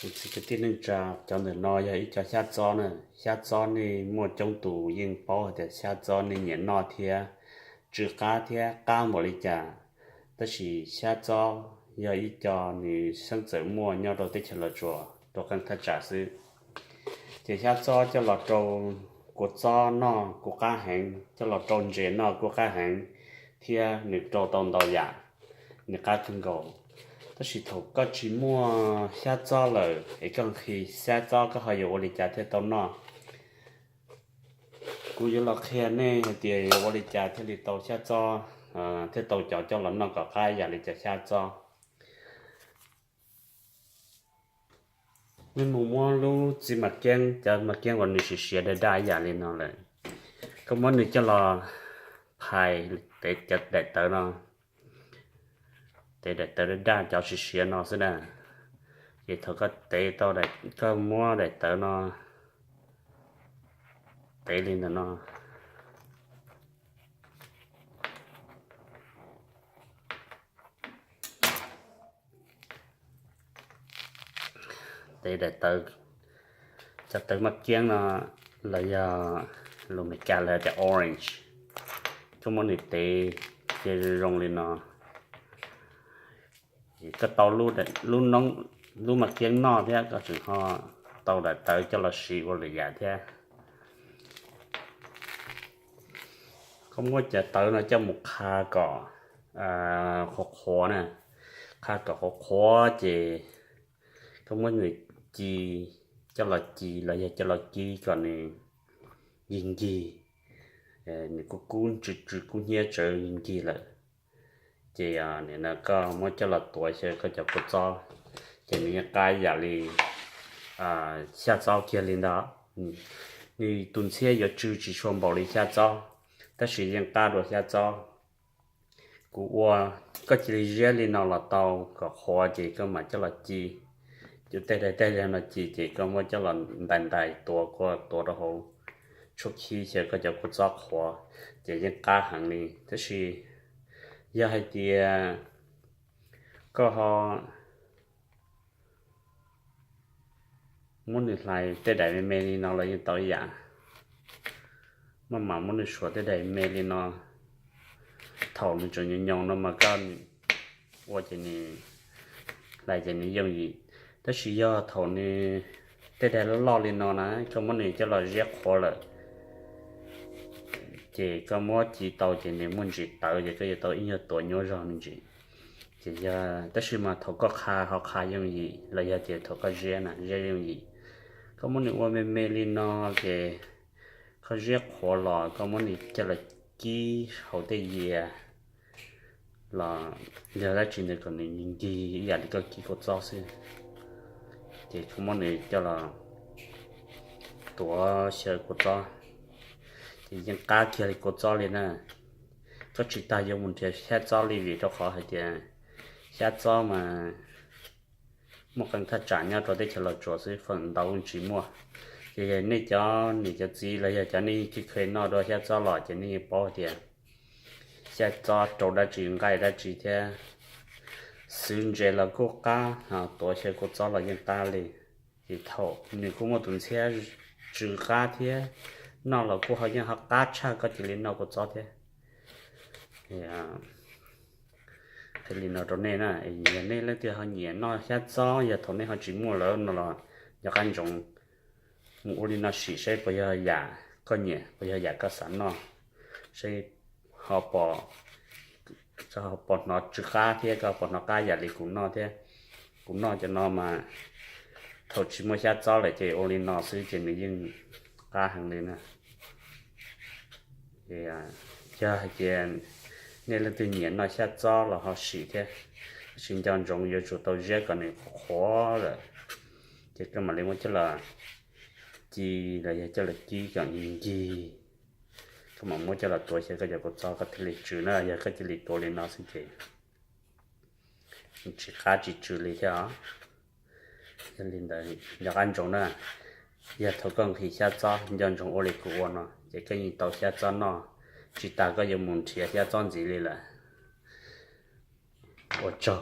Txiv kwv tij neej tsa, cov ntawm no yog ib co xyab txob na. Xyab txob nej muaj coob tus yeej paub hais tias xyab txob nej nyiam noj thiab tsw qab thiab qab npaum li cas. Tab sis xyab txob yog ib co nws xeeb txawm muaj nyob rau teb chaws Los Tsuas rau qeej thaj tsam xwb. Ces xyab txob coj los rau kua txob noj kuj qab heev, coj los rau ntses noj kuj qab heev, thiab nws rau tau ntau yam, nws qab kawg nkaus. Tab sis thaum koj tsis muaj xyab txob lawm es koj nqhis xyab txob koj ho yuav ua li cas thiaj tau noj? Kuv yuav los qhia nej hais tias yuav ua li cas thiaj li tau xyab txob, thiaj tau cov coj los noj kom qab yam li cov xyab txob. Nej mus muab lub txiv mas kiab, cov mas kiab uas nws siav siav daj daj ib yam li no lawm, koj muab nws coj los phais tev cov daim tawv no, tev daim tawv daj daj cov siav siav no xwb na. Ces thaum koj tev tau, koj muab daim tawv no tev li ntawm no, tev daim tawv, cov tawv mas kiab no los yog lus Meskas lawv tias orange, koj muab nws tev cia zoo li no. Koj tau lub, lub mas kiab noj thiab koj tseem ho tau daim tawv coj los siv ua lwm yam thiab. Koj muab cov tawv no coj mus qha kom qhuav qhuav na, qha kom qhuav qhuav ces koj muab nws ci, coj los ci los yog coj los kib kom nws nkig nkig, nws kub kub tsw tsw kub hnyiab tsawv nkig lawm. Ces nim no koj muab coj los tuav xyaw koj cov kua txob, ces nws yeej qab yam li xyab txob kiag li ntawd. Nws tus ntxhiab yuav tsw tsis tshua npaum li xyab txob, tab sis yeej qab dua xyab txob. Kuv ua, koj cia li ziab li no los tau kom qhuav ces koj mam coj los ci. Cov tej daim tej li no ci ces koj muab coj los ntais ntais tuav kua tuav rau hauv tshuab khib xyaw koj cov kua txob qhuav, ces yeej qab heev li. Tab sis yog hais tias koj ho muab nws hlais tej daim me me li no los yeej tau ib yam. Maj mam muab nws suav tej daim me li no, thaum nws tseem nyoos nyoos no mas koj ua ces nws hlais ces nws yooj yim. Tab sis yog thaum nws tej daim loj loj li no na, koj muab nws coj los ziab qhuav lawm ces koj muab ci tau ces nws muaj ntsis tawv ces koj yuav tau ib nyuag tuav nyuaj zog me ntsis. Ces yog, tab sis mas thaum koj qha ho qha yooj yim los yog tias thaum koj ziab na ziab yooj yim, koj muab nws ua me me li no ces koj ziab qhuav los koj muab nws coj los kib hauv tej yias los yog dab tsi ntawd kom nws nkig ib yam li koj kib kua txob xwb. Ces koj muab nws coj los tuav xyaw kua txob, ces yeej qab kiag li kua txob li na. Koj tsis tas yuav mus nrhiav xyab txob li vim rau qhov hais tias xyab txob mas muaj qee thaj tsam nyob rau teb chaws Los Tsuas xwb, feem ntau tsis muaj. Ces yog nej cov niam cov txiv los yog cov nej yeej kheev noj dua xyab txob los ces nej yeej paub tias xyab txob rau dab tsi nqaij dab tsi thiab, xwv ntses los kuj qab, tuav xyaw kua txob los yeej qab li. Ces thaum nws kuj muaj tus ntxhiab tsw qab thiab, noj los kuj ho yeej ho qab tshaj koj cia li noj kua txob thiab. Qhia li no rau nej na, yog nej leej twg ho nyiam noj xyab txob, yog thaum nej ho tsis muaj lawm no los nco qab ntsoov mus ua li no sim saib puas yog yam koj nyiam, puas yog yam koj xav noj, saib ho pom, ho pom hnov tsw qab thiab koj pom hnov qab yam li kuv noj thiab. Kuv noj cov no mas thaum tsis muaj xyab txob lawm ces ua li no xwb ces nws yeej qab heev li na. Yog hais tias nej leej twg nyiam noj xyab txob los ho sim thiab, tab sis nco ntsoov yuav tsum tau ziab kom nws qhuav lawm, ces koj mam li muab coj los ci los yog coj los kib kom nkig, koj mam muab coj los tuav xyaw koj cov kua txob koj thiaj li tsw na. Yog koj cia li tuav li no xwb ces tsis qab tsis tsw li thiab os. Yog li ntawd nco qab ntsoov na, yog thaum koj nqhis xyab txob nco ntsoov ua li kuv ua no ces koj yeej tau xyab txob noj, tsis tas koj yuav mus nrhiav xyab txob ntxiv li lawm. Ua tsaug.